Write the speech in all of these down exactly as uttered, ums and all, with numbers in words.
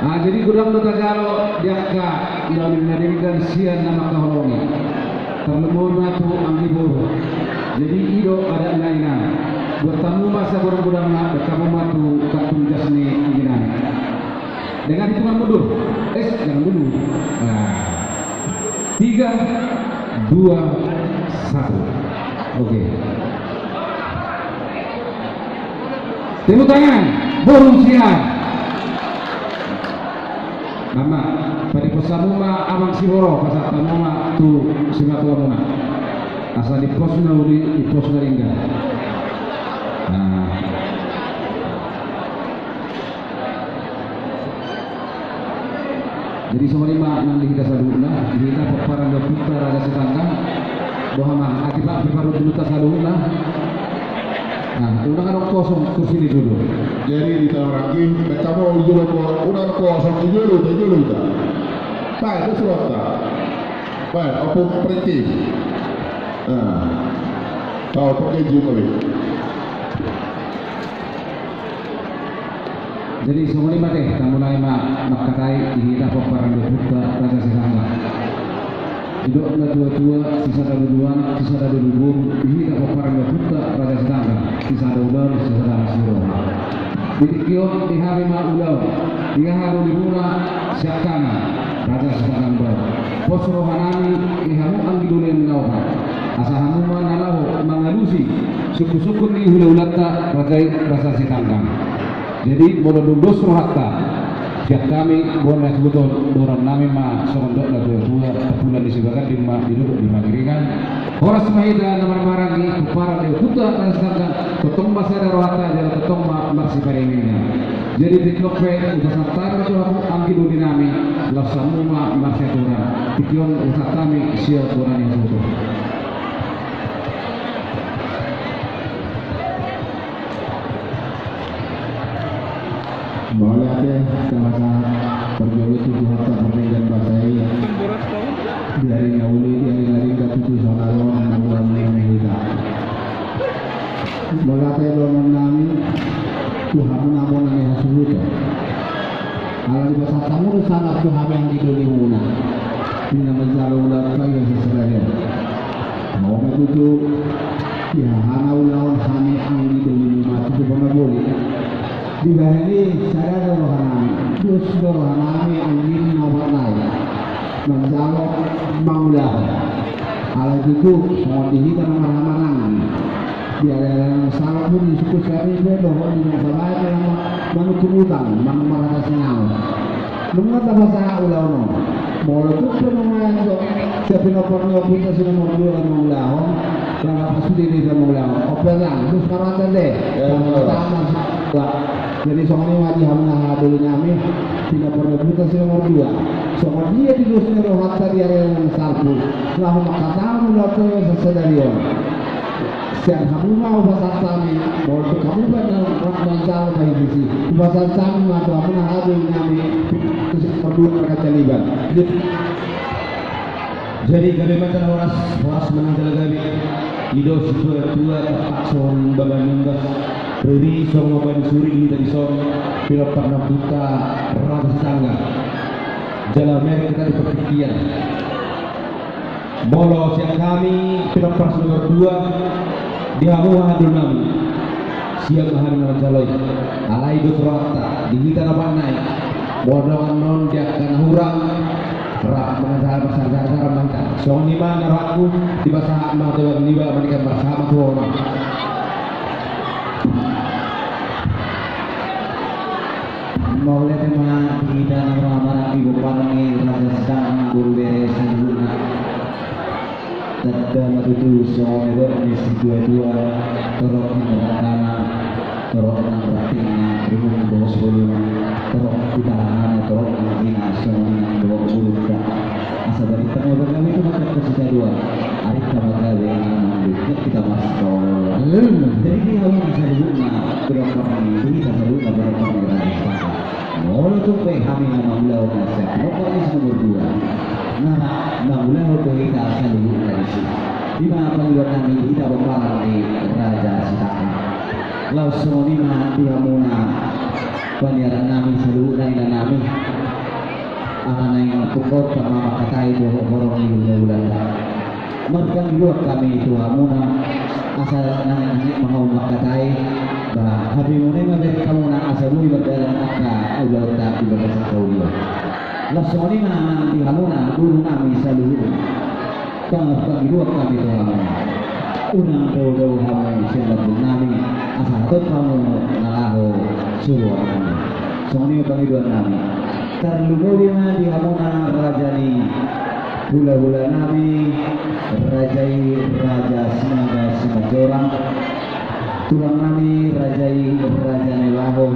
Ah, jadi godang do tajalo di angka na denggan sian na mangkaholongi. Tarlumobi ma tu anggi boru. Jadi i do adat na inang. Buat hamu ma sagodang-godangna, buat hamu ma tu kantung jas ni anggi nami. Dengan hitungan mundur. Eh, jangan dulu. Nah. Tiga, dua, satu. Oke. Tepuk tangan. Boru sian. Mama, padiposamu ma amang siboro, pasahat hamu ma tu simatuamuna. Asa dipos na uli, dipos na denggan. Nah. Jadi songon i ma nang di hita saluhutna, di hita pomparan ni ompunta Raja Sitanggang. Boha ma, ati pa, piparu dulu ta saluhutna. Nah, unang adong kosong kursi ni jolo. Jadi di tano ranggi, mereka mau di jolo, unang kosong di jolo, di jolo ta. Baik, itu surat ta. Baik, opo pergi. Nah, kau pergi juga. Jadi songon i ma ate, tamulai ma mangkatai di hita pomparan ni ompunta Raja Sitanggang. Didok na tua-tua, sisada dodoan, sisada dodoan, di hita pomparan ni ompunta Raja Sitanggang, sisada ulaon, sisada hasiroha. Di tingki on di hami ma ulaon, di haha dolimuna sian hami, Raja Sitanggang Baru. Pos roha nami di hamu anggi doli nami na opat. Asa hamu ma na laho mangalusi sungkun-sungkun ni hula-hulanta raja i Raja Sitanggang. Jadi molo dung dos rohanta sian hami, bona suhuton dohonon nami ma songon dok na tua-tua, tapulan ni Sibaganding ma didok di Pangiringan. Horas ma hita na marhahamaranggi, pomparan ni ompunta Raja Sitanggang, tongtong ma sada rohanta jala tongtong ma marsiparingiringan. Jadi tingki on pe hupasahat hami tu hamu anggi doli nami, laos hamu ma marsiaturan. Tingki on hupasahat hami sian bona ni hasuhuton. Mauliate, asa parjolo tu Tuhanta pardenggan basa i. Di ari na uli, di ari na denggan, tutu songon on ma hita. Mauliate dohonon nami tu hamu na bona ni hasuhuton. Ala dipasahat hamu do sangap tu hami anggi dolimuna. Di na manjalo ulaon pagi sasada i. Molo tutu di haha na ulaon hami anggi dolimuna, tutu bona boli. Dibahen i sada do roha nami, dos do roha nami anggi na opat nai. Manjalo mangulahon. Alai tutu songon di hita na marhahamaranggi. Di ari-ari na salpu disungkun sari pe dohot di na sabahen na manungkun utang, manang marhata sinamot. Nunga tapasahat ulaon on. Molo tung pe nunga adong sian pinompar ni ompunta si nomor dua na mangulahon, nunga pasude do hita mangulahon. Ope lang, dos ma rohanta ate. Sama-sama. Jadi songon i ma di hamu na haha doli nami, pinompar ni ompunta si nomor dua. Songon dia di dos ni rohanta di ari na salpu, laho mangkatahon ulaonta sian sadari on. Sian hamu ma hupasahat hami, molo tung hamu pe na rap manjalo ma i disi, hupasahat hami ma tu hamu na haha doli nami, pinompar si nomor dua Raja Liban. Jadi gabe ma jala horas, horas ma nang jala gabe. I do situa-tua tampak songon baban ni unggas, riri songon baban ni suri di hita dison, pinompar ni ompunta Raja Sitanggang. Jala mereng hita di partingkian. Molo sian hami pinompar si nomor dua, di hamu haha doli nami, siap ma hami na manjalo i. Alai dos rohanta di hita na opat nai. Molo adong annon di angka na hurang, Rap mengenal pasar-pasar mangka. Songon i ma na rohangku, dipasahat ma tu niba, manikan marsahat ma tu ona. Mauliate ma di hita na marhahamaranggi, pomparan ni Raja Sitanggang, boru, bere saluhutna. Tanda ma tutu songon na nidok ni situatua, torop nang rangkana, torop nang rantingna, rimum dohot bolona, torop di tanganna, torop nang gina, songon i nang dohot bolonta. Asa barita na bagabe tu mata kasita dua, ari ta bagabe nang nang di hita masuk. Hmm. Jadi di hamu na saluhutna, berapa ni di hita saluhutna, berapa ni Raja Sitanggang. Molo tung pe hami na mangulahon na sian pinompar ni si nomor dua, na mangulahon do hita saluhutna disi. Di ma pangidoan nami di hita pomparan ni Raja Sitanggang. Laos songon i ma di hamuna paniaran nami saluhutna, inang nami. Ala naeng pungkaon ta ma mangkatai dohot horong ni hulahulanta. Marpangidoan hami tu hamuna, asa nangkok ma hamu mangkatai, ba, hapimuna i ma bereng hamuna, asa boi mardalan angka ulaonta di bagasan haulian. Laos songon i ma nang di hamuna, boru nami saluhutna. Marpangidoan hami tu hamuna. Unang dao-dao hamu sian lambung nami, asa hatop hamu na laho suluan nami. Songon i ma pangidoan nami. Tarlumobi ma di hamuna raja ni hulahula nami, raja i Raja Sinaga Simanjorang, tulang nami raja i Raja Nailaho,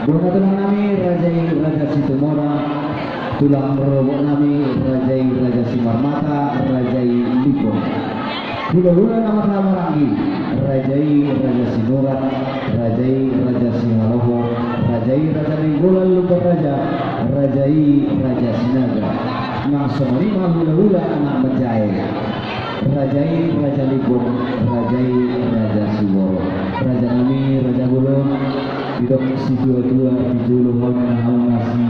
bona tulang nami raja i Raja Situmorang, tulang rorobot nami raja i Raja Simarmata, raja i Limbong. Hulahula na marhahamaranggi, raja i Raja Sinurat, raja i Raja Sihaloho, raja i Raja Nainggolan Lumban Raja, raja i Raja Sinaga. Nang songon i ma hulahula na manjae, raja i Raja Limbong, raja i Raja Siworo. Raja nami, raja bolon, didok situatua, di jolo hamu na hamu na si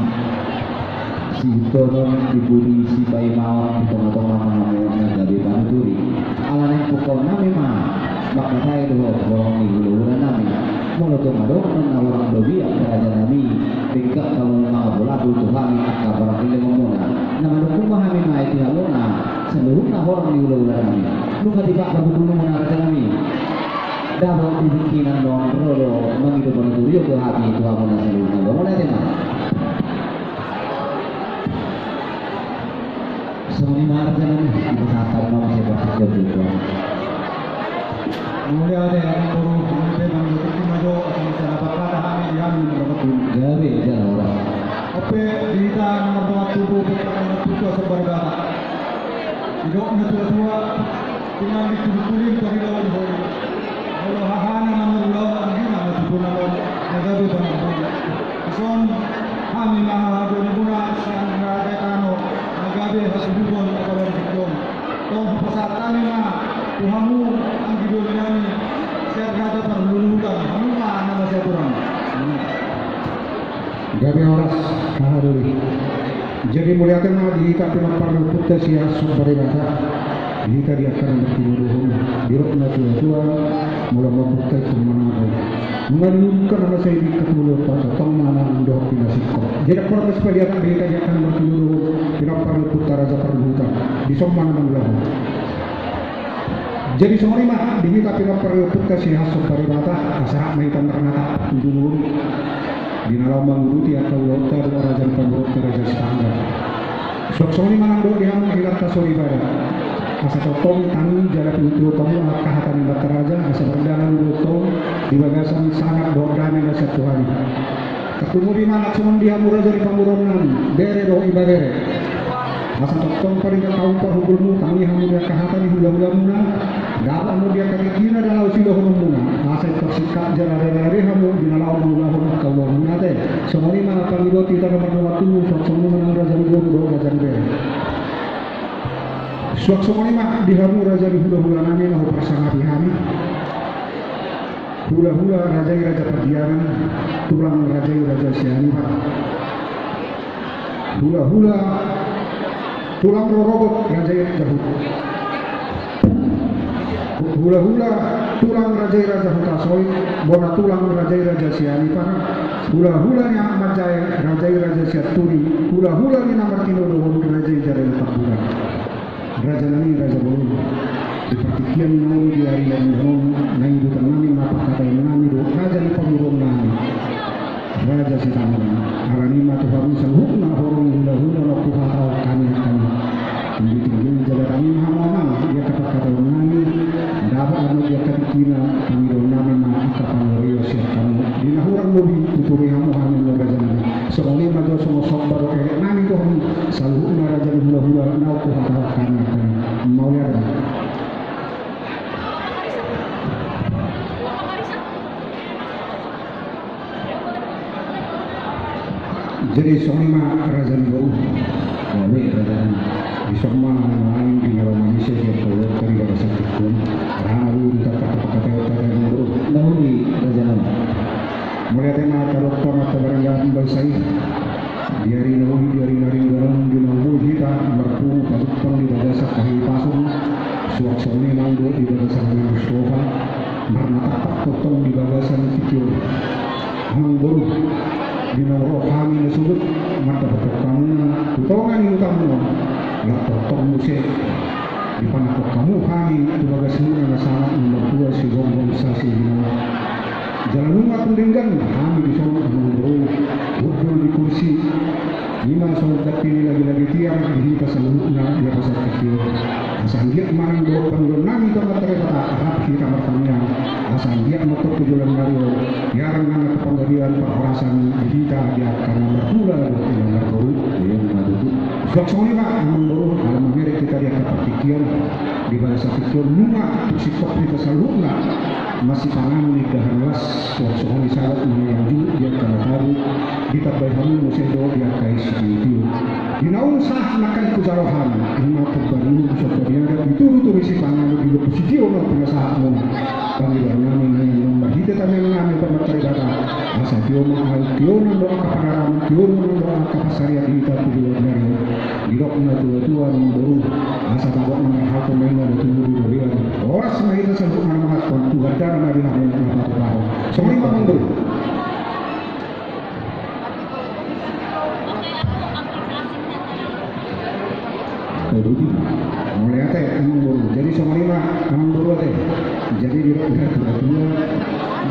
Sihutonon, di pudi sipaimaon, di tongatonga ma hamu na gabe panuturi. Ala naeng pungkaon nami ma mangkatai dohot horong ni hulahula nami. Molo tung adong na hurang dobiak raja nami, denggan hamu mangapul-apul tu hami angka parhundulmuna. Na manungkun ma hami ma i tu hamuna saluhutna horong ni hulahula nami. Nunga dibahen parhundulmuna raja nami. Dapot di tingki na on ro do mangido panuturion tu hami tu hamuna saluhutna. Mauliate ma. Songon i ma raja nami, dipasahat ma muse partingkian tu Tuhan. Mauliate, amang boru, mauliate, amang boru, tingki ma jo, asa muse na parhata hami di hami na marhundul. Gabe jala horas. Ope, di hita na mardongan tubu, pomparan ni ompunta Somba Debata. Didok na tuatua, tinggal di tubu kuling, parilaon holi. Molo hahana na mangulahon, anggina na tubu na on, na gabe panamboli. Dison hami ma hahadorimuna sian raja tano, na gabe hasuhuton, kabar jikdon. Tong hupasahat hami ma tu hamu anggi doli nami, sian raja parluhutan, hamu ma na masiaturan. Gabe horas, hahadoli. Jadi mauliate ma di hita pinompar ni ompunta si Somba Debata, di hita di angka na martinodohon, didok na tuatua, molo mambuka ingkon manangihon. Nunga diulungkan na sai di angka tulang, tong ma na mandok pinasingkop. Jadi portas paliat di hita di angka na martinodohon, pinompar ni ompunta raja parluhutan, dison ma na mangulahon. Jadi songon i ma di hita pinompar ni ompunta si Somba Debata, asa rap ma hita marnatap tu jolo on. Di na laho manguruti angka ulaonta dohot raja ni pamoruonta Raja Sitanggang. Suang songon i ma nang dohot di hamu inanta soripada. Asa tongtong tangi jala pihutihut hamu angka hata ni Amanta Raja, asa mardalan do tong di bagasan sangap dohot dame na sian Tuhan i. Tarlumobi ma nang songon di hamu raja ni pamoruon nami, bere dohot ibebere. Asa tongtong paringot hamu parhundulmu, tangi hamu di angka hata ni hulahulamuna, dapot hamu di angka tingkina na laho siulahononmuna. Asa ingkon singkat jala rade-rade hamu di na laho mangulahon angka ulaonmuna ate. Songon i ma pangidoan di hita na mardongan tubu, suang songon i ma nang raja ni boru dohot raja ni bere. Suang songon i ma di hamu raja ni hulahula nami na huparsangapi hami. Hulahula raja i Raja Pandiangan, tulang raja i Raja Sianipar. Hulahula tulang rorobot raja i Raja Hut. Hulahula tulang raja i Raja Hutasoit, bona tulang raja i Raja Sianipar, hulahula ni anak manjae raja i Raja Sianturi, hulahula ni na martinodohon raja i Jaraja Tambunan. Raja nami, raja boru, di partingkian nami di ari na ringgas on, naeng diuduti nami ma pangkataion nami dohot raja ni pamoruon nami. Raja Sitaunang, alani i ma tu hamu saluhutna horong hulahula na huhatahon hami angka i. Tinggi-tinggi jagatanami ma hamu amang, di angka pangkataion nami, dapot hamu di angka tingkina, pangidoon nami ma angka pangorion sian hamu. Di na hurang lobi, tuturi hamu hami ma raja nami. Songon i ma jo songon somba dohot elek nami tu hamu, saluhutna raja ni hulahula na huhatahon hami angka i. Mauliate. Jadi songon i ma raja ni boru. Jadi raja ni, dison ma na naeng di na ro manise di angka ulaonta di bagasan tingki on. Ra ma dulu di angka pangkataion raja ni boru. Na uli raja nami. Mauliate ma taruhon ma tabaring dalam bangsa i. Di ari na uli, di ari na ringgas on, di na umbohi hita marpungu pajumpang di bagasan hahipason. Suang songon i nang dohot di bagasan hahipason. Marnatampak tongtong di bagasan tingki on. Amang boru, di na ro hami na sogot mandapothon hamuna tu tonga ni hutamuna, laos tongtong muse dipanganon hamu hami tu bagasmuna na sahat na martua, sigonggom sasihinaon. Jala nunga tung denggan hami dison amang boru, hundul di kursi. I ma songon dapot ni lagi-lagi tiar di hita saluhutna di bagasan tingki on. Asa anggiat ma nang dohot pangidoan nami tu Amanta Debata, rap hita martangiang. Asa anggiat ma tong tu joloan ni ari on, ia nang angka panggabean parhorasan di hita di angka na marhula dohot na marboru. Ia ma tutu. Suang songon i ma amang boru, ala mamereng hita di angka partingkian di bagasan tingki on, nunga tung singkop hita saluhutna masipanganon indahan las. Suang songon i sahat ma nang di angka na tabo, ditambai hamu muse dohot di angka i sitio-tio. Di naung sahat nangkin hujalo hami, i ma parbariu, somba ni adat, dituru-turu sipanganon, di lombu sitio nang pinasahatmuna. Pangidoan nami naeng nang marhite tangiang nami tu Amanta Debata, asa tio ma ahu, tio nang do angka pangaraman, tio nang do angka pansarian di hita tu joloan ni ari on. Didok natua-tua, amang boru, asa tabo na marhalto ma i na tubu di robean. Horas ma hita saluhutna manganhon, Tuhanta ma di hamu na patupahon. Songon i ma amang boru. Mauliate amang boru. Jadi songon i ma amang boru ate. Jadi didok natua-tua,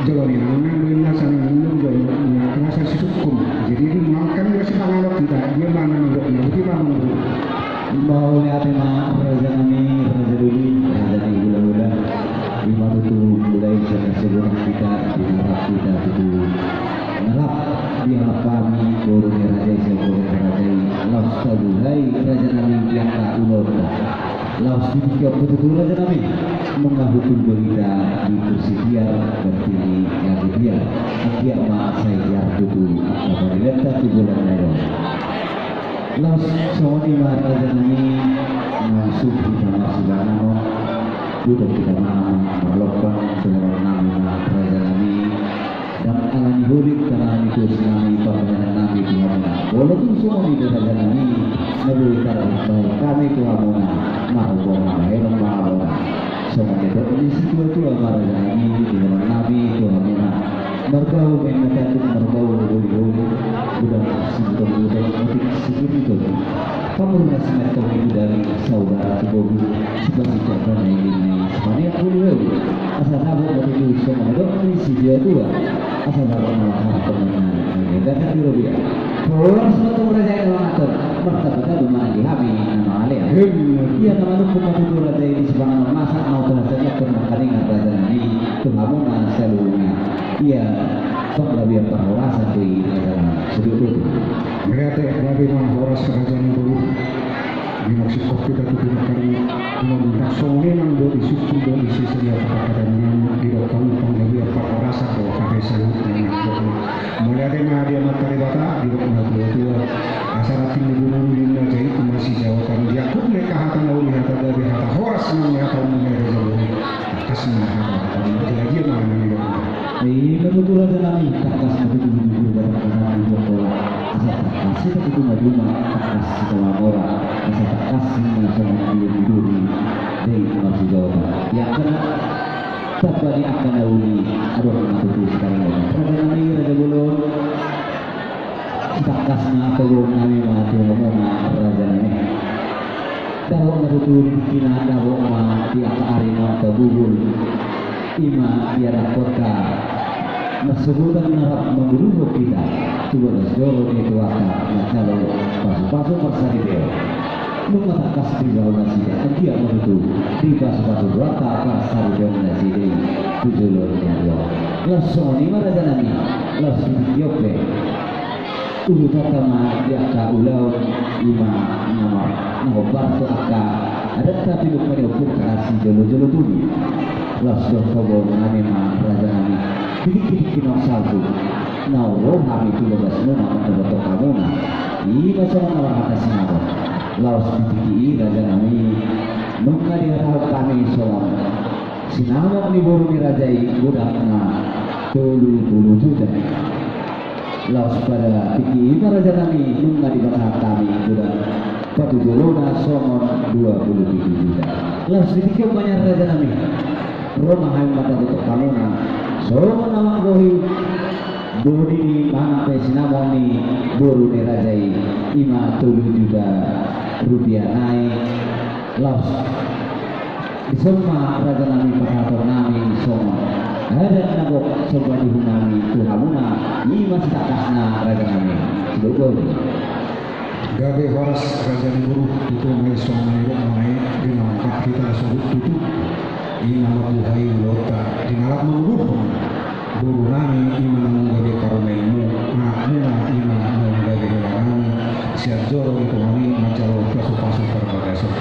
jolo ni nang nang do inna sangin nunung, jolo ni nang sangin sisungkun. Jadi di nang kan masih panganon hita, dia ma nang didok na, boti ma amang boru. Mauliate ma raja nami, raja doli, raja ni hulahula. I ma tutu mulai sian na sagodang hita, di na rap hita tutu na rap dialap hami boru ni raja i sian boru ni raja i, laos tabuhai raja nami di angka ulaonta. Laos di tingki on pe tutu raja nami, nunga hundul do hita di kursi tiar, berarti lagi tiar. Anggiat ma sai tiar tutu angka pangilenta tu joloan ni ari on. Laos songon i ma raja nami, na sungkun hita marsipanganon, duduk hita ma marlombang, songon nami ma raja nami. Ndang ala ni holit, ndang ala ni tusi nami, pambahenan nami tu hamuna. Molo tung songon i do raja nami, na boi tarbahen hami tu hamuna, marhobas ma bahenon ma hamuna. Songon nidok ni situa-tua ma raja nami, di hamuna nami tu hamuna. Margau ma inna tanduk, margau ma holi-holi, godang sibutong-butong, otik sigirgitong. Pamurnas ma tong i gudang i, saudara tu boru, sipasincap bana i, ninna i sipaneang holi-holi. Asa dapot ma tutu songon nidok ni situa-tua. Asa dapot ma laho tu hamuna, na gabe di robean. Horas ma tong raja i na manganhon, martamba-tamba ma di hami na mangalean. Ia na manungkun ma tutu raja i di sipanganon, masa na hupasahat nangkin nangkaningan raja nami tu hamuna saluhutna. Ia panggabean parhorasan do i raja nami. Sude tutu. Mauliate, gabe ma horas raja ni boru. Di na singkop hita tutu nangkaningan, songon i nang do disungkun do disi sadia pangkataion nami, didok hamu panggabean parhorasan do hape saluhutna nang do. Mauliate ma di Amanta Debata, didok natua-tua. Asa ranting ni bulu ninna jait ma sijaotan, di angkup ni angka hata na uli, hata gabe, hata horas nang ni hata umum ni raja boru. Tangkas ma hata-hata ni raja i ma na nidok. I ma tutu raja nami, tangkas ma tutu di bulu batang batang di bulu kola. Asa tangkas hita tutu maduma, tangkas hita mamora. Asa tangkas ninna songon i di duri. Dei marsijaotan. Ia angka na tamba ni angka na uli, adong ma tutu sitarlumobi. Raja nami, raja bolon. Sitangkas na togu nami ma tu hamuna, raja nami. Dapot ma tutu di tingki na dapot ma di angka ari na tabubul. I ma di anak kota. Marsogot na rap mangurupi hita tu bagas joro ni Tuhanta, manjalo pasupasu marsaripeon. Nunga tangkas dijalo nasida, anggiat ma tutu dipasupasu Tuhanta marsaripeon nasida i tu joloan ni ari on. Laos songon i ma, raja nami, laos di tingki on pe. Ulu tata ma di angka ulaon, i ma na mar-, na hombar tu angka adatta, pinungka ni ompung, karasi jolo-jolo tubu. Laos dohot togu nami ma, raja nami. Di tingki-tingki naung salpu, naung ro hami tu bagasmuna mandapothon hamuna. I ma songon na marhata sinamot. Laos di tingki i, raja nami, nunga dihatahon hami songon sinamot ni boru ni raja i godangna tolu pulu juta. Laos pada tingki i ma, raja nami, nunga dipasahat hami godang patujolona songon dua pulu pitu juta. Laos di tingki on ma nian, raja nami, ro ma hami mandapothon hamuna songon na manggohi bodi ni manang pe sinamot ni boru ni raja i, i ma tolu juta rupiah nai. Laos dison ma, raja nami, pasahaton nami songon adat na gok somba ni uhum nami tu hamuna, i ma sitangkasna, raja nami. Sidok gok. Gabe horas, raja ni boru. Tutu ma i, songon na nidok nami, di na lengkap hita na sogot tutu. I ma mambuhai ulaonta di na lap mangurupi boru nami, i ma naung gabe parumaenmu, anakmuna, i ma naung gabe hela nami sian joro ni Tuhan i manjalo pasupasu parbagason.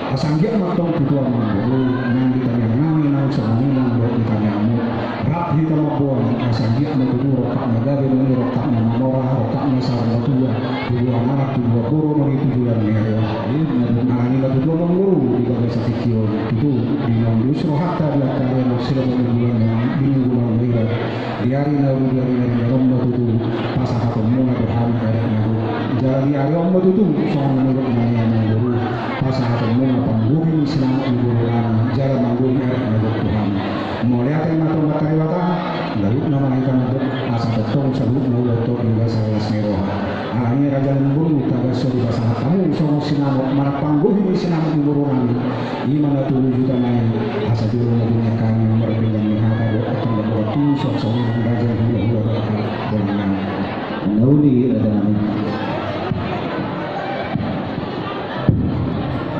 Asa anggiat ma antong tutu, amang boru, nang di tangiang nami naung songon i nang dohot di tangiangmu, rap hita mamboan, asa anggiat ma tutu rongkapna gabe, nang i rongkapna mamora, rongkapna saur matua, tubuan anak, tubuan boru, nang i tu joloan ni ari on. Alani ma tutu, amang boru, di bagasan tingki on tutu, di naung dus rohanta di angka ari on, sira di bulan, di minggu naung lewat. Di ari na uli, di ari na uli on ma tutu pasahatonmuna tu hami adat na gok. Jala di ari on ma tutu, songon na nidok nami, amang boru, pasahatonmuna panggohi ni sinamot ni boru nami, jala manggohi adat na gok tu hami. Mauliate ma tu Amanta Debata, saluhutna ma hita na gok, asa tongtong saluhutna ulaonta di bagasan las ni roha. Alani, raja ni boru, tagan so dipasahat hamu songon sinamot manang panggohi ni sinamot ni boru nami, i ma na tolu juta nai. Asa jolo ma di hami mardenggan ni hata dohot angka na boratian, songon i nang raja ni hulahula dohot angka na uli, raja nami.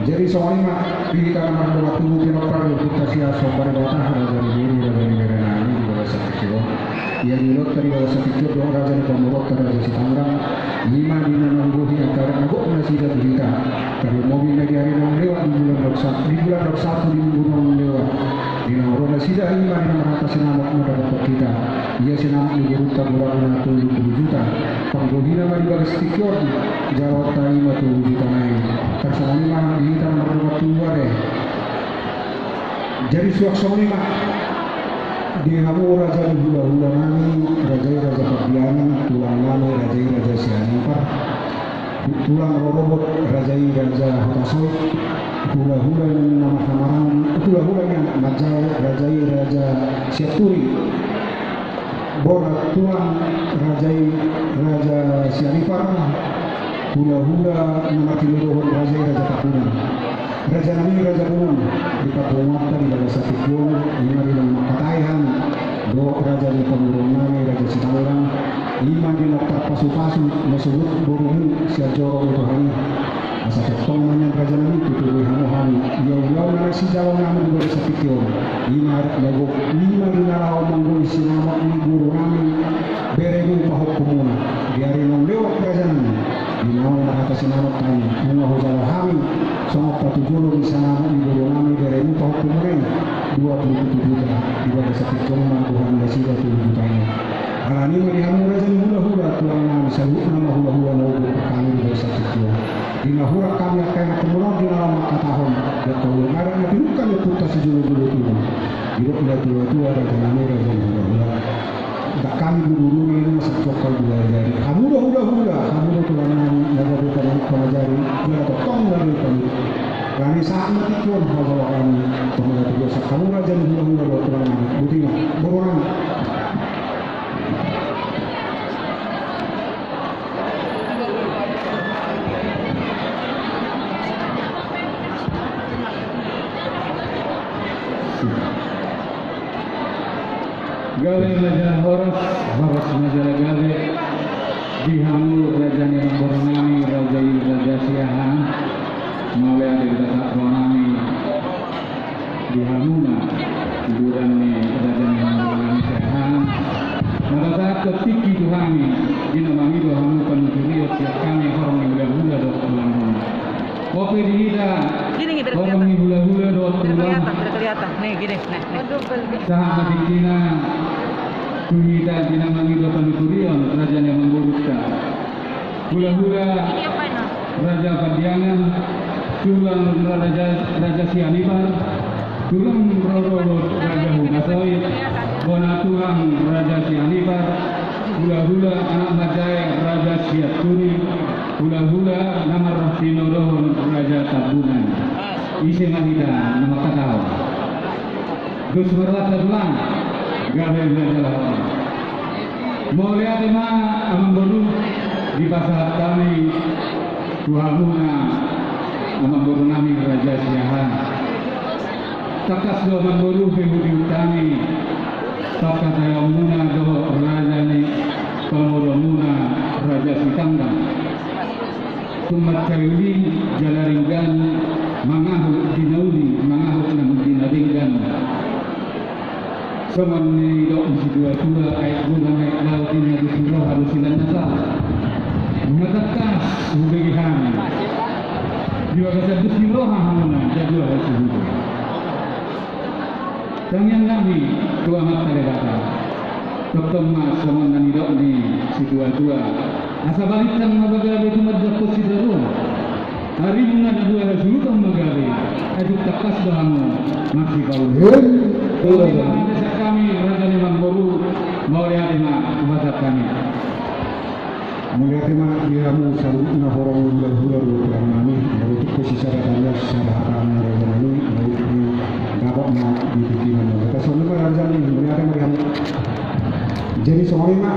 Jadi songon i ma di hita na mardongan tubu, pinompar ni ompunta Siahaan Somba Debata, raja ni boru, raja ni bere nami, di bagasan tingki on. Ia di ulaonta di bagasan tingki on dohot raja ni pamoruonta, raja Sitanggang, i ma di na manggohi angka adat na gok nasida tu hita. Tarlumobi ma di ari naung lewat, di bulan naung sa-, di bulan naung salpu, di minggu naung lewat, di naung ro nasida, i ma di na marhata sinamot mandapothon hita. Ia sinamot ni borunta godangna tolu pulu juta. Panggohina ma di bagas tingki on, jaloonta i ma tolu juta nai. Tarsongon i ma di hita na mardongan tubu, ate. Jadi suang songon i ma di hamu raja ni hulahula nami, raja i Raja Pardianan, tulang nami raja i Raja Sianipar, tulang rorobot raja i Raja Hutasoit, hulahula ni na marhamaranggi, hulahula ni anak manjae raja i Raja Sianturi. Bona tulang raja i Raja Sianipar, hulahula na martinodohon raja i Raja Tambunan. Raja nami, raja bolon, di parpunguanta di bagasan tingki on, i ma di naung mangkatai hami dohot raja ni pamoruon nami Raja Sitanggang, i ma di naung tarpasupasu na sogot borumu sian joro ni Tuhan i. Asa tongtong ma nian, raja nami, tutubi hamu hami, ia ulaon na naeng sijaloon nami di bagasan tingki on, i ma adat na gok, i ma di na laho manggohi sinamot ni boru nami, beremu pahompu muna. Di ari naung lewat, raja nami, di naung marhata sinamot hami, nunga hujalo hami songon patujolo ni sinamot ni boru nami, beremu pahompu muna i, dua pulu pitu juta. Di bagasan tingki on ma gohan nasida tolu juta i. Alani ma di hamu raja ni hulahula, tulang nami, saluhutna ma hulahula na umur hami di bagasan tingki on. Di na hurang hami angka ianakhonmuna on, di na laho mangkatahon, di angka ulaon adat na pinungka ni ompunta sijolojolo tubu. Didok natuatua, raja nami, raja ni hulahula, ndang hami duduri, nunga sangkop hami dua jari. Hamu do hulahula, hamu do tulang nami, na gabe pangajari, jala tongtong na gabe panutup. Kami saat mati tuan, bahwa kami pemuda tiga sakabura jadi hula-hula dohot tulang nami. Boti ma, boru nami. Gabe ma jala horas, horas ma jala gabe. Di hamu raja ni amangboru nami, raja i raja Siahaan. Mauliate di basa roha nami. Di hamuna, hiburan ni raja ni amangboru nami Siahaan. Mauliate tingki tu hami, di na mangido hamu panuturion sian hami horong ni hula-hula dohot tulang nami. Oke, di hita. Gini, gini, biar horong kelihatan. Ni hula-hula dohot tulang. Biar kelihatan, biar kelihatan. Nih, gini, nih, nih. Sahat ma tingkina tu hita di na mangido panuturion raja ni amangborunta. Hula-hula Raja Pandiangan, tulang raja, raja Sianipar, tulang rorobot raja Huta Soit, bona tulang raja Sianipar, hula-hula anak manjae raja Sianturi, hula-hula na martinodohon raja Tambunan. Ise ma hita na mangkatahon? Dos ma rohanta tulang, gabe ma jala horas. Mauliate ma amangboru, dipasahat hami tu hamuna amangboru nami raja Siahaan. Tangkas do amangboru pahutihut hami pangkataionmuna dohot raja ni pamoruonmuna raja Sitanggang. Tung mansai uli jala denggan, mangahut di na uli, mangahut nang di na denggan. Songon nidok ni situa-tua, aek godang aek laut, i ma dos ni roha dos ni lanasa. Nunga tangkas hubege hami. Di bagasan dos ni roha hamuna, jala dua hasuhuton. Tangiang nami tu Amanta Debata. Tongtong ma songon na nidok ni situa-tua. Asa balintang ma gabe tumandangkon sidaroa. Arimuna na dua hasuhuton ma gabe. Ai tung tangkas do hamu marsipaulu. Hei. Mauliate ma sian hami raja ni amangboru. Mauliate ma hupasahat hami. Mauliate ma di hamu saluhutna horong ni hula-hula dohot tulang nami, molo tung pe sisada tanda sisada hata nami raja nami, molo tung dapot ma di tingki nami. Songon i ma raja nami, mauliate ma di hamu. Jadi songon i ma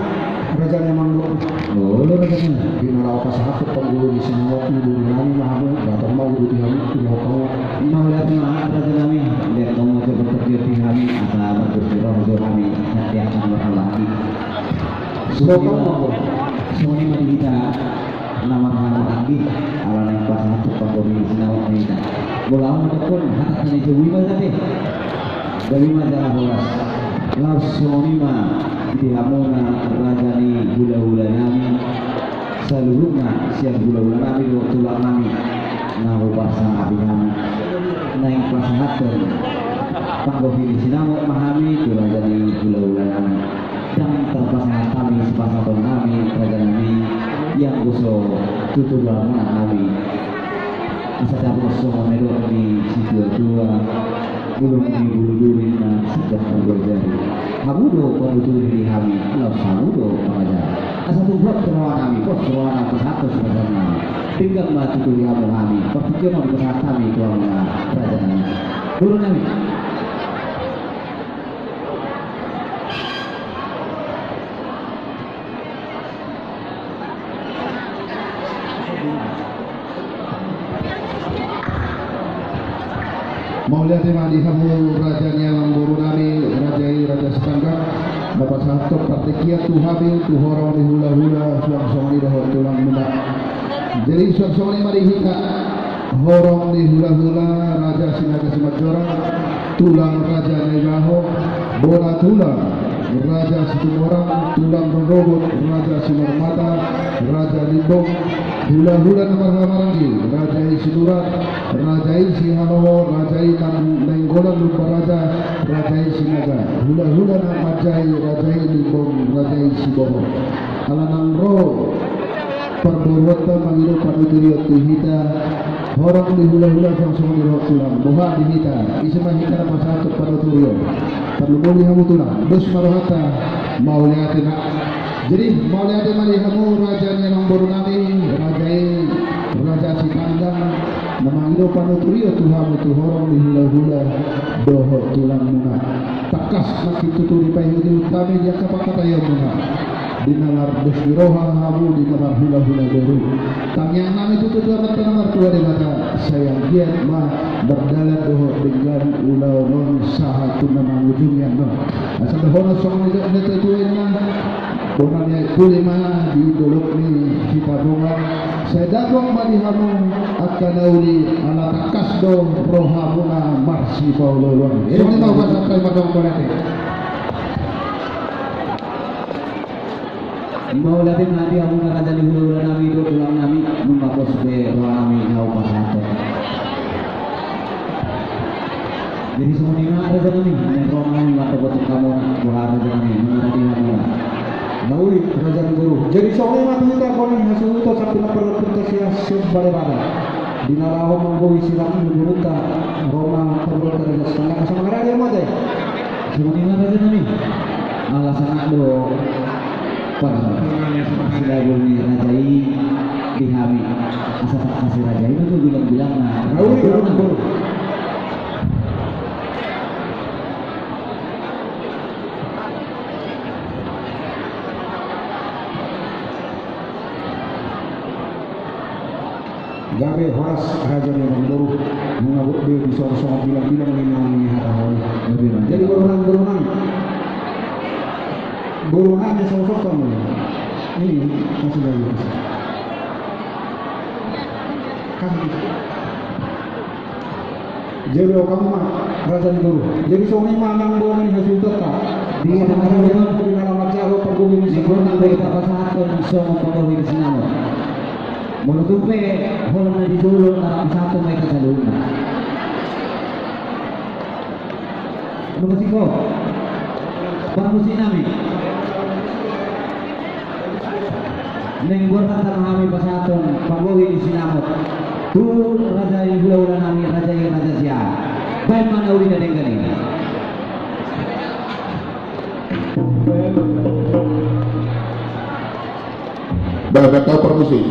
raja ni amangboru. Olo raja nami. Di na laho pasahathon panggohi ni sinamot ni boru nami ma hamu, datang ma uduti hamu, uduti hamu. Mauliate ma raja nami, liat hamu ma jo berpergian di hami, asa mardos ni roha jo hami, hatiak hami marhalaki. Songon i ma, songon i ma di hita na marhahamaranggi, ala naeng pasahathon panggohi ni sinamot ma hita. Molo au ma dokkon, hatangta ni jabu i ma sate. Gabe ma jala horas. Laos songon i ma di hamuna raja ni hula-hula nami. Saluhutna sian hula-hula nami dohot tulang nami. Na huparsangapi hami. Naeng pasahathon panggohi ni sinamot ma hami tu raja ni hula-hula nami. Ndang tarpasahat hami sipasahaton nami raja nami, ianggo so tutu do hamuna hami. Asa dapot songon na nidok ni situa-tua, bulung ni bulu duri na singkat margojari. Hamu do panuturi di hami, laos hamu do pangajari. Asa tumbuat roha nami, pos roha nami, pasahathon sipasahaton nami. Denggan ma tutu di hamu hami, partingkian on dipasahat hami tu hamuna raja nami. Boru nami. Mauliate ma di hamu raja ni amangboru nami, raja i raja Sitanggang, na pasahathon partingkian tu hami, tu horong ni hula-hula, suang songon i dohot tulang muna. Jadi suang songon i ma di hita. Horong ni hula-hula, raja Sinaga Simanjorang, tulang raja Naibaho, bona tulang raja Situmorang, tulang rorobot raja Simarmata, raja Limbong, hula-hula na marhahamaranggi, raja i Sinurat, raja i Sihaloho, raja i Nang-, Nainggolan Lumban Raja, raja i Sinaga, hula-hula na manjae, raja i Limbong, raja i Siborok. Ala nang ro parboruonta mangido panuturion tu hita, horong ni hula-hula suang songon i dohot tulang. Boha di hita, ise ma hita na pasahathon panuturion? Tarlumobi hamu tulang. Dos ma rohanta, mauliate ma. Jadi mauliate ma di hamu raja ni amangboru nami, raja i, raja Sitanggang, Na mangido panuturion tu hamu tu horong ni hulahula dohot tulangmuna. Tangkas ma tutu dipaihutihut hami di angka pangkataion muna. Di na mardos ni roha hamu di na marhulahula boru. Tangiang nami tutu tu Amanta na martua Debata, sai anggiat ma mardalan dohot denggan ulaon on sahat tu na mangujungi annon. Asa dohonon songon nidok ni natuatua inna, bona ni ai puli ma di dolok ni Sitabungan. Sai dapot ma di hamu angka na uli, ala tangkas do rohamuna marsipaolooloan. Songon i ma hupasahat hami ma songon mauliate. Mauliate ma di hamuna raja ni hulahula nami dohot tulang nami, nunga pos be roha nami na hupasahathon. Jadi songon i ma raja nami, naeng ro ma hami martopot tu hamu, boha raja nami, nunga rade hamuna. Na uli raja ni boru. Jadi songon i ma tutu tarboan ni hasuhuton sahat tu na parlompan sian sian balebale. Di na laho manggohi sirang ni borunta, ro ma parboruonta raja Sitanggang, asa mangarade hamu ate. Songon i ma raja nami. Ala sangap do parsilabol ni raja i di hami. Asa tangkas raja i ma tu bilangbilangna. Na uli raja ni boru. Gabe horas raja ni amangboru, nunga boi be disongosongon bilangbilang ni naung nihatahon. Jadi boru nang, boru nang. Boru nang disongosongon. Ini masih lagi. Kasih. Jadi, o hamu ma raja ni boru. Jadi, songon i ma nang boha ni hasuhutonta. Di na marhite di na laho manjalo panggohi ni sinamot. Di na laho manjalo panggohi ni sinamot. Molo tung pe holan na di jolo na rap pasahaton ma i tu saluhutna. Nunga singkop. Parmusik nami. Naeng borhat ma hami pasahathon panggohi ni sinamot tu raja i, hulahula nami, raja i, raja Siahaan. Baen ma na uli na denggan i. Bah, bah, kau permisi.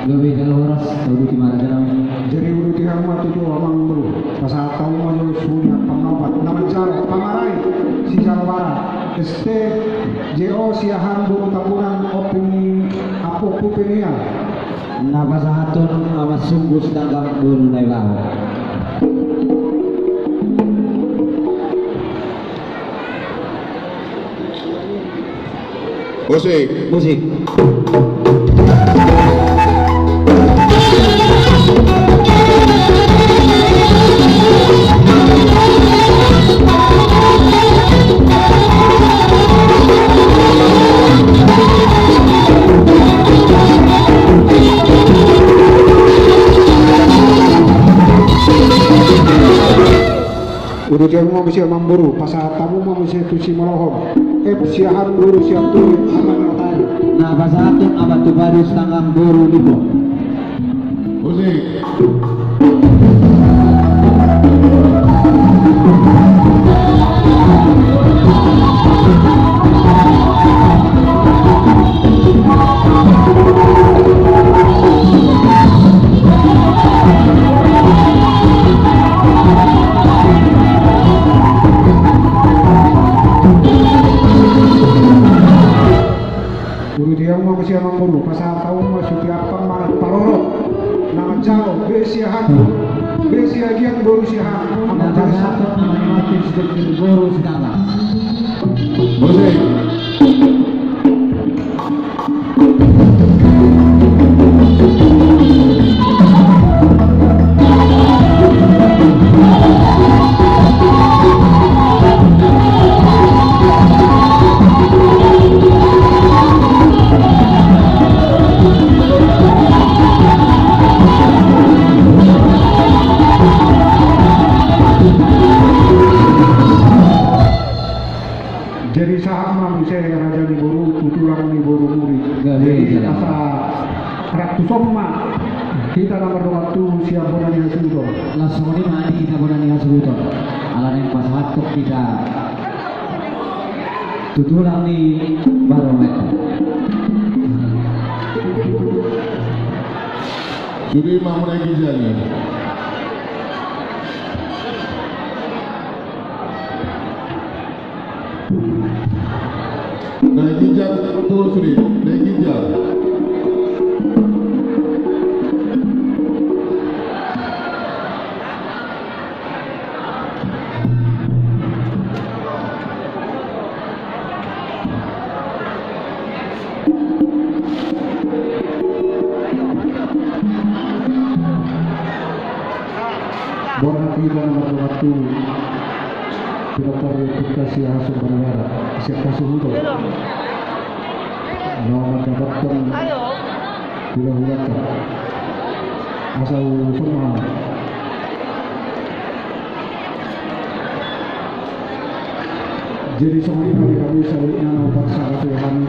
Gabe jala horas, tauduti ma raja nami. Jadi uduti hamu ma tutu amangboru. Pasahat hamu ma jolo suhut ni pangaupat na manjalo pamarai sijalo bara. S T J O Siahaan boru Tampunan, Ompu ni, Ompu Penian. Na pasahathon Ama Sunggu Sitanggang boru Naibaho. Musik. Musik. Uduti hamu ma muse amangboru, pasahat hamu ma muse tu simolohon. F Siahaan boru Sianturi, Ama ni Otaeng. Na pasahathon Ama Tupadu Sitanggang boru Limbong. Musik. Uruti hamu ma sian amangboru, pasahat hamu ma sutiap amang parorot na manjalo, be sian hami, be sian agia boru sian hami. Na pasahathon na mangimati sudut boru sitata. Musik. Jadi sahat ma muse raja ni boru tu tulang ni boru muri. Jadi asa rap tu son ma hita na mardongan tubu sian bona ni hasuhuton. Las songon i ma di hita bona ni hasuhuton. Ala naeng pasahathon hita tu tulang ni boru muri. Sude ma muna i. Naeng ginjang, tutu sude, naeng ginjang. Bona hita na mardongan tubu. Pinapar pinta sian hasuhuton, sian hasuhuton. Na mandapothon hulahulanta. Asa uson ma. Jadi songon i ma di hami saluhutna na hupasahat tu hami,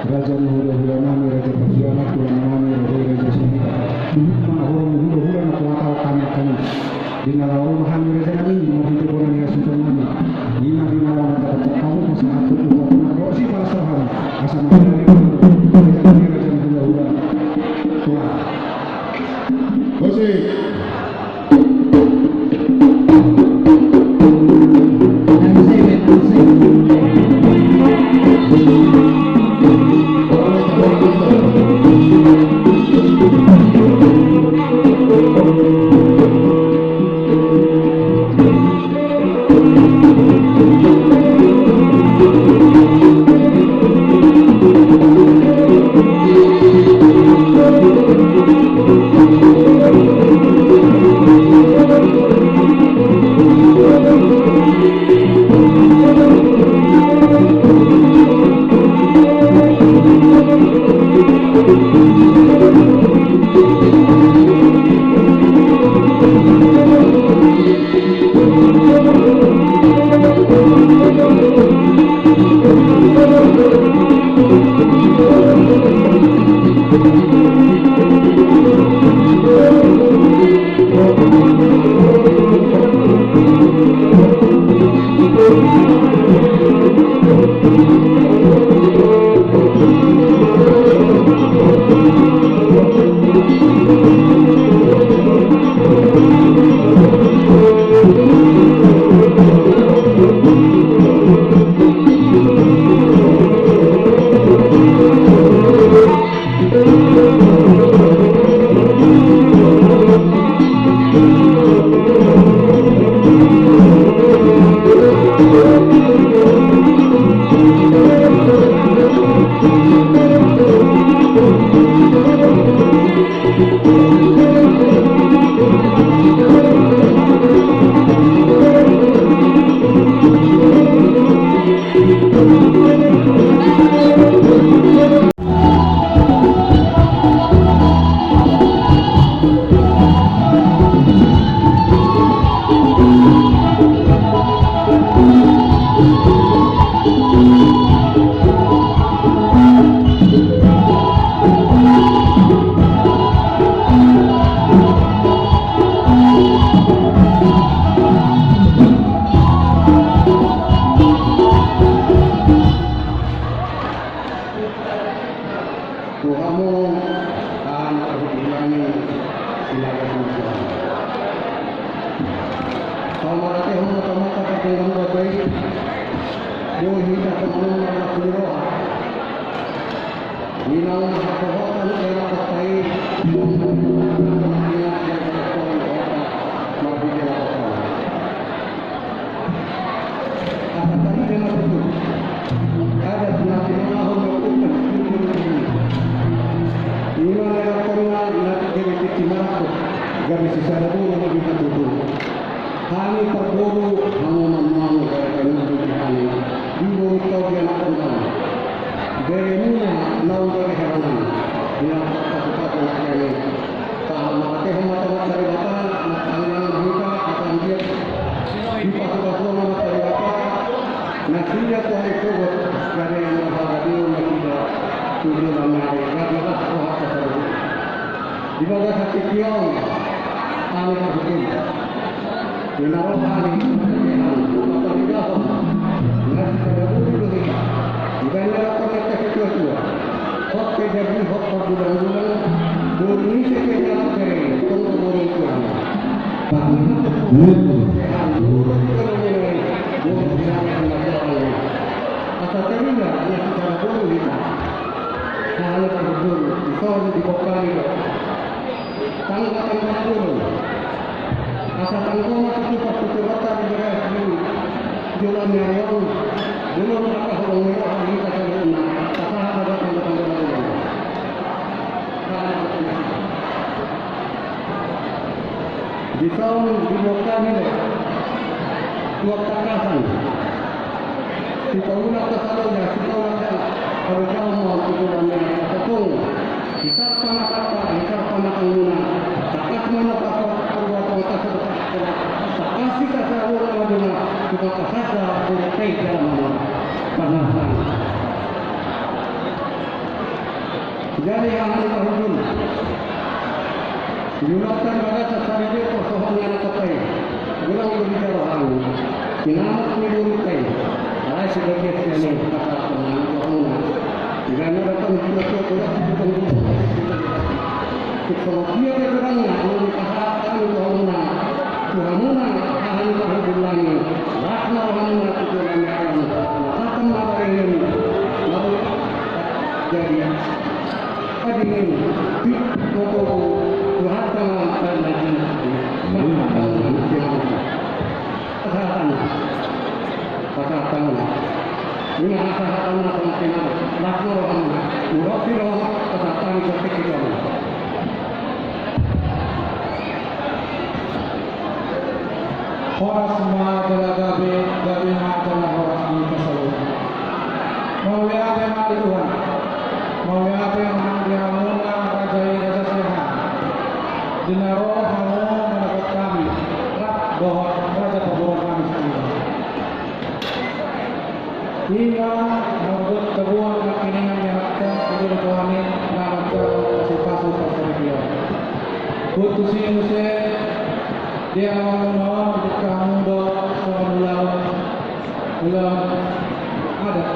raja ni hulahula nami, raja panghianat, tulang nami, raja i raja Simanjuntak. Di hita ma na hurang hulahula na huhatahon hami, hami. Di na laho ro ma hami raja nami, marhite bona ni hasuhuton nami. Ima di na laho mandapothon hamu pasahathon tu hami, dohot si palas roha hami. Asa ma hami raja nami, raja ni hulahula. Tulang. Musik. Tu hamu, anak hurang ni sinaga manusia. Saur matua hamu, tamat apa tinggal baik. Boi hita hamu na marhite roha. Inang hasohotan di anak kota i. Asa tadi dia masuk tu. Ada sunat imam ahun berkutang. Imam yang pernah nanti jadi titi marakot. Gabe sisada burung di katutu. Hami parboru, hamu mamang, gabe kami di hami. Di boru tau di anak kota. Gabe muna, naung gabe heranan. Di anak kota, kota, kota, kota. Tahan mate homa tamat dari bata, nak tangan mahita, akan dia. Di pasu-pasu nama dari bata, nak dia tuh hari kubur, dari yang mahal dia, nak dia. Tujuh nama hari, nak dia, nak dia. Di bagasan tingki on, hami parhukum. Di na roha ni, di na roha ni, di na roha ni, di na roha ni. Di na roha ni. Hot pe jadi, hot pe bulan-bulan. Boru ni sekian jalan kere, tunggu boru Tuhan. Bahkan aku, asa terindah, ya secara boru kita. Nah, halo parhukum, di sana di Bokani. Tangga-tangga dulu. Asa tangga ma tutup, tutup mata di beras dulu. Jalan yang lalu. Belum apa orang merah di kata rumah. Apa ada tangga-tangga dulu. Di tahun di Bokani, dua takasan. Sipaulak ka saloja, sipaulak ka. Kalau kau mau tujuan yang satu, hisar panakata, hisar panakanguna. Takas mana takas, perbuatan takas, takas kita selalu laduna, kita kasada, kita tega mana. Panahan. Jadi, hahani parhundul. Diulahkan bagasan sadari persohon ni anak kota i. Godang do di jaro hami. Sinamot ni boru i. Alai sebagian sian i pasahat hami tu hamuna. Di na datang tua-tua, godang sian i. Songon dia pe godangna, nunga pasahat hami tu hamuna. Tu hamuna, hahani parhundul nami. Las ma rohamuna tu joloan ni ari on. Las ma barenon. Lalu jadi. Adingin, di, moto, Tuhan sama, dan lagi, maka, pasahatanna, pasahatanna. Ima pasahatanna sama sinamot, las ma rohamuna, murok si rohamuna, pasahatanna, seperti itu. Horas ma jala gabe, gabe ma jala horas di hita saluhutna. Mauliate ma di Tuhan. Mauliate ma di hamuna raja i, raja siahaan. Di na ro hamu manopot hami, rap dohot raja parboruon nami sahali on. Ima margot tabuan nangkiningan ni anakta, i do di Tuhan i, na manjalo pasu-pasu parsaripeon. Boan tusi muse, di amanmuna on, didok hamu do songon ulaon, ulaon adat,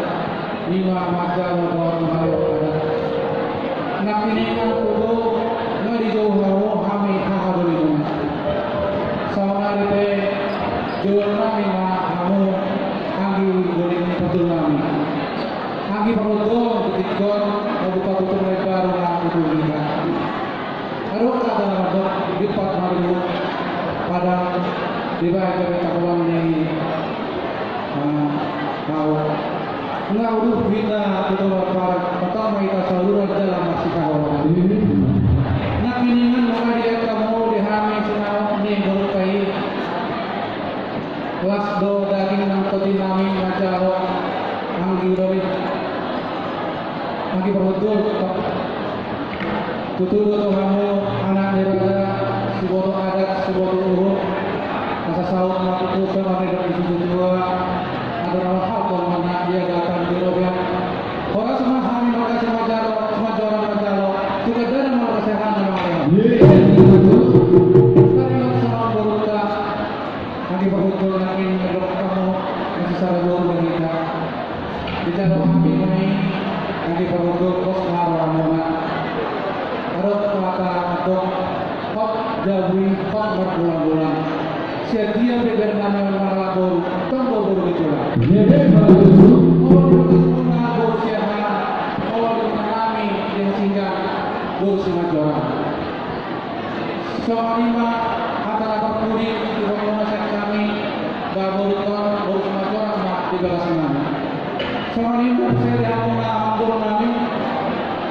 ima manjalo dohot mangalehon adat. Nangkiningan tutu, nga dijou hamu hami haha dolimuna. Saonari pe, jolo nami ma hamu, anggi dolim parhundul nami. Anggi parhundul, di tingki on, mambuka tutur na imbaru na di publika. Adong hata na mandok, dipat maru, padang, dibaen gabe takolang ni, ah, hau. Nga uduh hita tu tobar parak, patama hita saluran jala masihaholongan. Nangkiningan nunga dibaen hamu di hami sinamot ni boruta i. Las do daging nang tondi nami manjalo anggi dolim. Anggi parhundul. Tutu do tu hamu anak ni raja, siboto adat, siboto uhum. Asa saut ma tutu songon na nidok ni situatua. Adong na manghalashon ma na diagatan di robean. Horas ma hami marga Simanjorong, Simanjorong manjalo. Tu gandana ma marga siahaan na mangalehon. Tarima songon boruta. Anggi parhundul nangkin mandok hamu masisada boru do hita. Dijalo hami ma i, anggi parhundul, pos ma rohamuna. Adong hata mandok, hot jabu i, hot margulang-gulang. Sian dia pe baen nami on mangalap boru, tong do boru ni tulang. Olo di bagas muna boru siahaan, olo di muna nami, Boru Simanjorang. Songon i ma hata na parpudi di pangulahon sian hami, ba boru on, boru Simanjorang ma di bagas nami. Songon i ma muse di hamuna amangboru nami,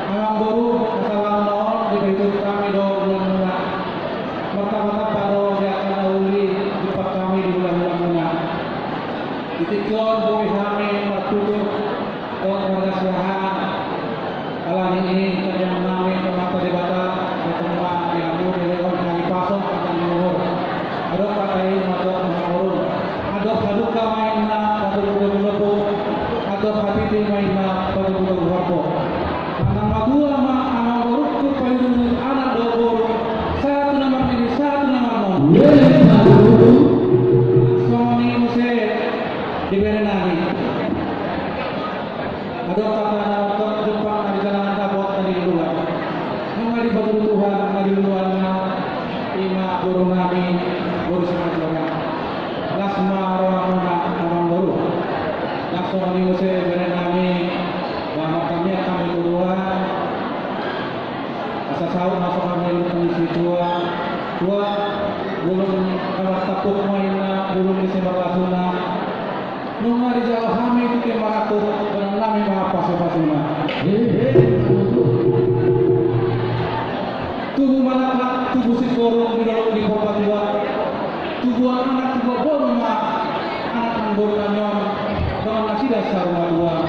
amangboru, na saleleng on dipaihut hami do ulaonmuna. Martamba-tamba do di angka na uli dipaihut hami di ulaonmuna. Di tingki on boi hami martutur dohot marsiahaan. Alani i tangiang nami tu Amanta Debata, sai tung ma di hamu dilehon hahipason, panjang ni umur. Adong hata i ma tu amangboru. Adong hadungka ma inna patubu-tubu lombu, adong hatiti ma inna patubu-tubu horbo. Manang matua ma amangborungku paihut-ihut anak dohot boru, sahat tu na marnini, sahat tu na marnono. Songon i muse di bere nami. Adong hata na jumpang na di jalanan, dapot na di luluan. Nunga dipatudu Tuhan na di luluanna, i ma boru nami, boru Simanjorang. Las ma rohamuna amangboru. Las songon i muse bere nami, ba martamiang hami tu Tuhan. Asa saut ma songon na nidok ni situa. Tua, bulung na martampuk ma inna bulung ni simarlasuna. Nunga dijalo hami tu timarangkup, baenon nami ma pasu-pasuna. Tubu ma laklak, tubu singkoru di dolok ni Purbatua. Tubuan anak, tubuan boru ma anak nang boru nami on, dongan nasida saur matua.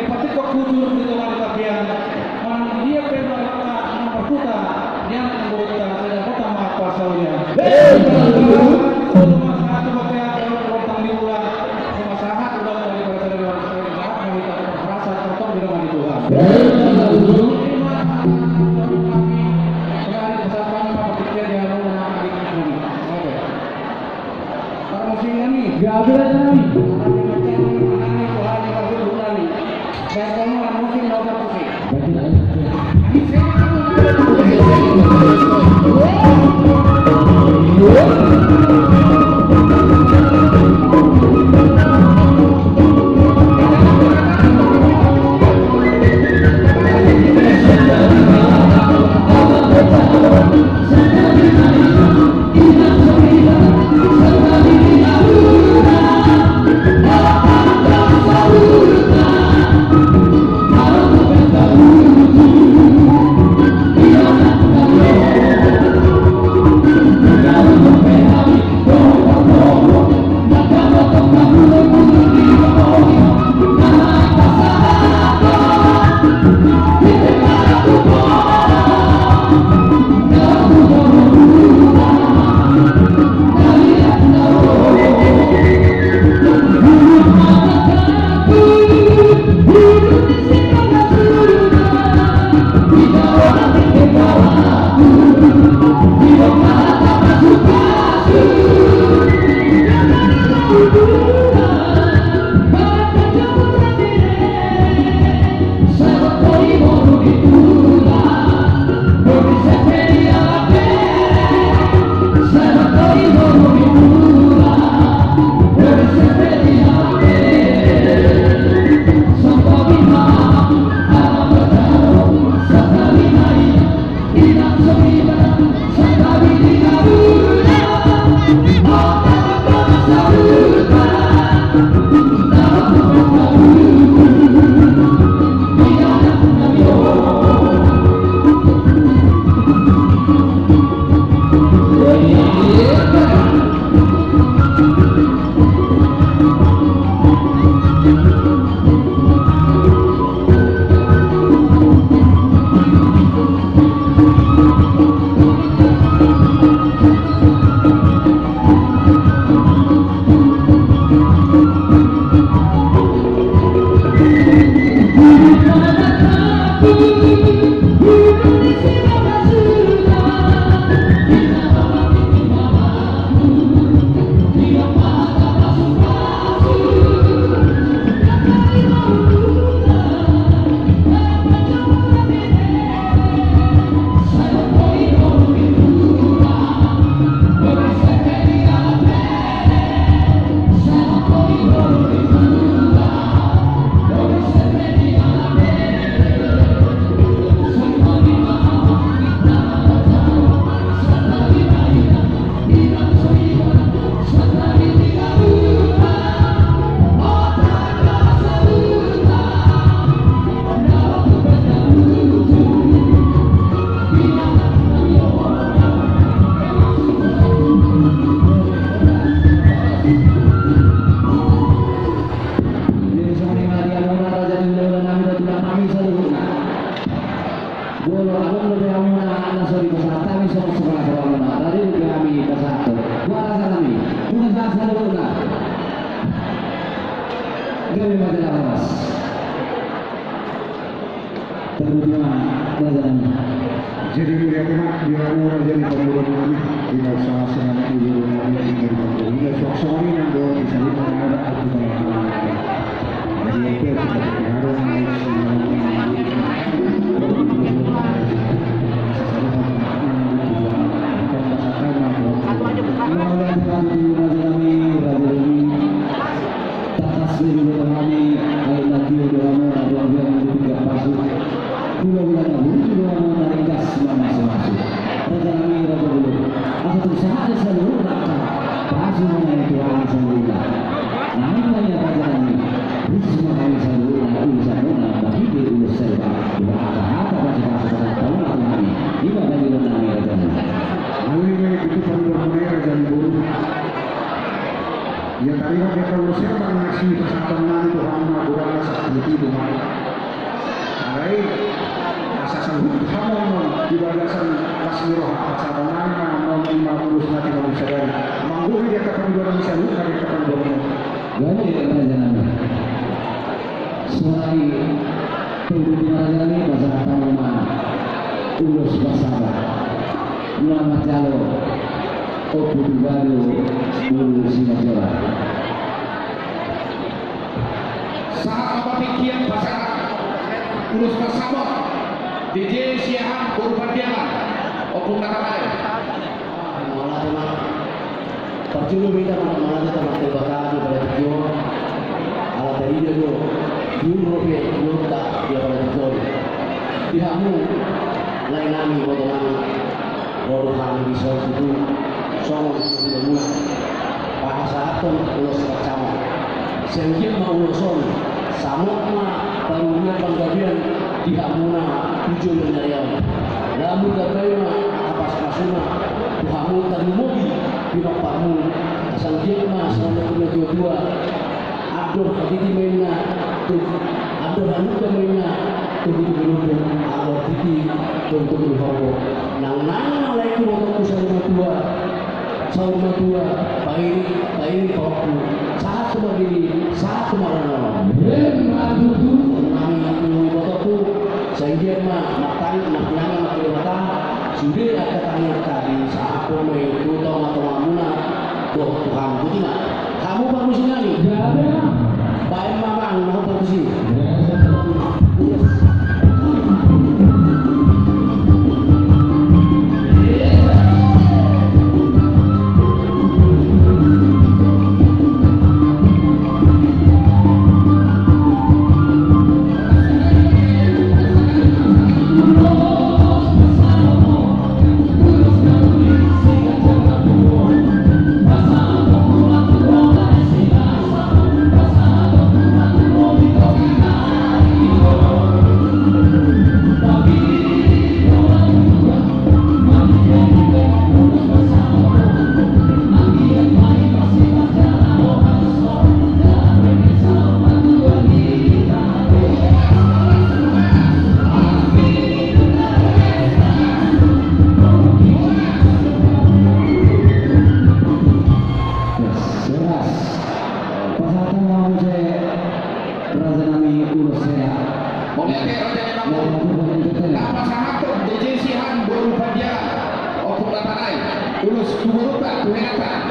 Dipatiktok hujur di tonga ni tapian, manang di dia pe marlata nang marhuta, di anak nang borunta, sai dapotan ma parsaulian. Sahat tu bontean, sahat tu bontean, sahat tu bontean, sahat tu bontean, sahat tu bontean, sahat tu bontean. Ulang hami saluhutna. Molo adong dope hamuna na so dipasahat hami songon sikola tu hamuna, rade dope hami pasahathon. Boha raja nami, ulang saluhutna. Gabe ma jala horas. Terima kasih, raja nami. Jadi, mauliate ma di hamu raja ni pamoruon nami, di na usaha senang ibu nami, di na di pamoruon nami, suang songon i nang do di salipan ada aku. Tangkas do jolo hami, ai na tio do hamu na buang-buang di pinggan pasu. Hula-hula na burju do hamu na ringgas mamasumasu. Raja nami, raja bolon. Asa tung sahat saluhutna angka pasu na i tu hami saluhutna. Nai ma ia raja nami. Ris ma hami saluhutna ulos hamuna marhite ulos serba. Dohot hata-hata pasu-pasu na taula tu hami. I ma pangidoan nami raja nami. Hami ma i tu pangidoan nami raja ni boru. Ia taringot di angka ulos serba na sipasahaton nami tu hamu ma godang na sahat tu hita ma. Alai asa saluhut hamu ma di bagasan las ni roha pasahaton nami ma, ma ulos na tinggal di sadari. Manggohi di angka pangidoan nami saluhut, di angka pangidoan nami. Gabe raja nami. Sonari tu di raja nami pasahat hamu ma ulos pasabat. Selamat jalo. Ompu Tubaru, Ulu Simanjorang. Sahat ma tingki pasahat ulos pasabat. D J Siahaan boru Pandiangan, Ompung Natanai. Mauliate ma. Parjolo hita ma mauliate ma tu Debata di bagasan tingki on. Ala tarida do, dulu pe dulu ta di bagasan tingki on. Di hamu lae nami, iboto nami. Ro do hami dison tutu songon sidohononmuna pasahathon ulos pasabat. Sai anggiat ma ulos on samot ma paruruan panggabean di hamuna tu joloan ni ari on. Lamu gabe ma angka pasu-pasuna tu hamu tarlumobi di pamoruonmu. Sai anggiat ma songon na tua-tua. Andor hatiti ma inna tu, andor halumpang ma inna tu, tu, tu, tu, andor hatiti tu, tu, tu, tu, tu. Nang, nang, nang, lae, tu, tu, tu, saur matua, saur matua, pairing, pairing pahompu, sahat tu marnini, sahat tu marnono. Emma tutu. Nang, nang, nang, ibotongku, sai anggiat ma martangi, martinangi, martinangi, sude angka tangiangta disahaphon ma i tu tonga-tongamuna. Dohot tu hamu, boti ma. Hamu parmusik nami. Gabe ma. Baen ma amang na parmusik. Keras. Pasahaton ma muse raja nami ulos hela. Mauliate raja nami. Mauliate. Pasahaton D J Siahaan boru Pandiangan, Ompung Natanai, ulos tu borunta, tu helanta.